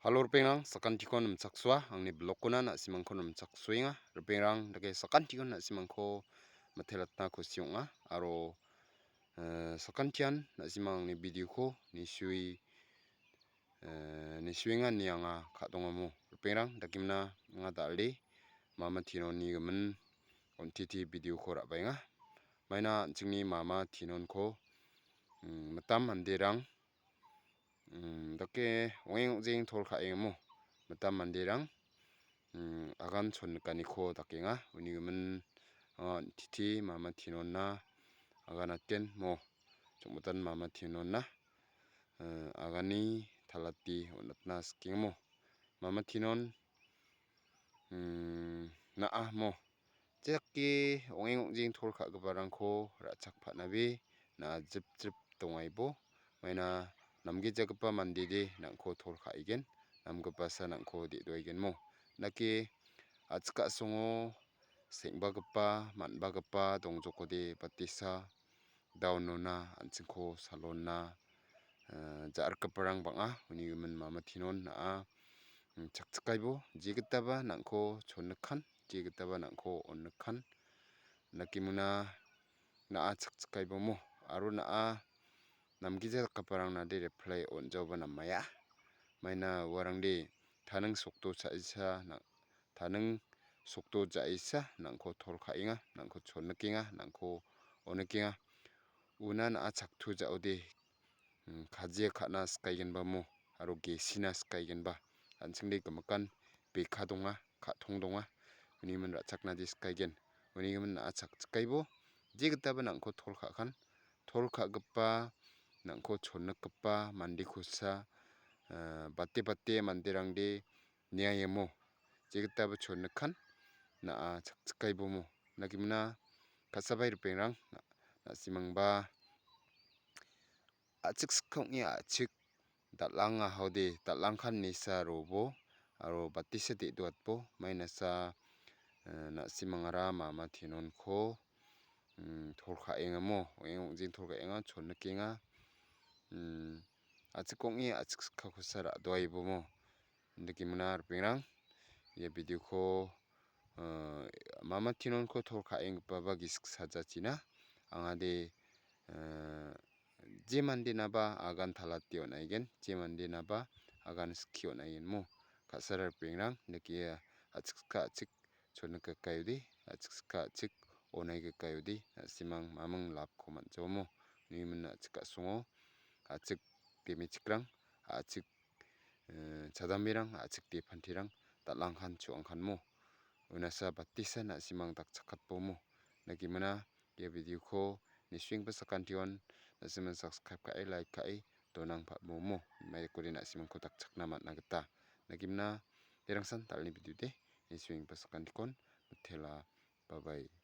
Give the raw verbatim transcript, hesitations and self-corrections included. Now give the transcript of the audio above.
Alo ripengrang, sakantikon nimchaksua, angni blogkona na·simangko nimchaksuenga. Ripengrang, dake sakantikon na·simangko mitelatna kusi ong·a. Aro, eh, sakantian na·simang angni videoko nisui, eh, nisuenga ine anga ka·dongamo. Ripengrang, dakemna anga dal·e Mama Tinoni gimin on·titi videoko ra·baenga. Maina an·chingni Mama Tinonko, mm, mitam manderang, mm, dake ong·eng ong·jeng tol ka·engamo. Mitam manderang, mm, agan chon nikaniko dakenga. Uni gimin anga on·titi Mama Tinonna agan aten mo. Chongmotan Mama Tinonna, eh, agani talati on·atna sikengamo. Mama Tinon, mm, na·a mo. Jeke ong·eng ong·jeng tol ka·giparangko ra·chak pa·nabe na·a jipjip dongaibo. Maina namgijagipa mandede nang·ko tol ka·egen, namgipasa nang·ko de·doaigenmo. Dake a·chik a·songo seng·bagipa, man·bagipa dongjokode batesa daonona an·chingko salonna, eh, ja·rikgiparang bang·a. Uni gimin Mama Tinon na·a, mm, chakchikaibo, jegitaba nang·ko chonnikan, jegitaba nang·ko onnikan. Dakemuna na·a chakchikaibomo, aro na·a namgija dakgiparang nade reply on·jaoba namaia. Maina uarangde taning sokdo cha·isa na-, taning sokdo ja·isa nang·ko tol ka·enga, nang·ko chonnikenga, nang·ko onnikenga. Una na·a chaktu ja·ode, mm, kajia ka·na sikaigenba mo, aro gesina sikaigenba. An·chingde gimikan beka donga, ka·tong donga. Uni gimin ra·chaknade sikaigen. Uni gimin na·a chakchikaibo, jegitaba nang·ko tol ka·kan. Tol ka·gipa, nang·ko chonnikgipa mandekosa, eh, bate bate manderangde niaemo, jegitaba chonnikan na·a chakchikaibomo. Dakemuna ka·sabai ripengrang, na-, na·simangba a·chik skang ong·e a·chik dal·ang ahaode, dal·angkan nisa robo, aro batesa de·doatbo, mainasa, eh, na·simangara Mama Tinonko, mm, tol ka·engamo, ong·eng ong·jeng tol ka·enga, chonnikenga, mm, a·chik ong·e a·chik skangkosa ra·doaibomo. Indakemuna ripengrang, ia videoko, eh, Mama Tinonko tol ka·enggipaba gisik sajachina. Angade, eh, je mandenaba agan talate on·aigen, je mandenaba agan skie on·aigen mo. Ka·sara ripengrang, indake a·chik ska a·chik chonnikgikaiode, a·chik ska a·chik onnaigikaiode, na·simang maming lapko man·jaomo. Uni gimin a·chik a·songo, a·chik demechikrang, a·chik eh, chadamerang, a·chik depantirang, dal·angkan, chu·angkanmo. Unasa batesa na·simang dakchakatbomo. Dakemuna ia videoko nisuenggipa sakantion, na·simang subscribe ka·e, like ka·e, donangpabomo. Maikode na·simangko dakchakna man·a gita. Dakemuna, derangsan dal·ni videode nisuenggipa sakantikon mitela. Bye bye.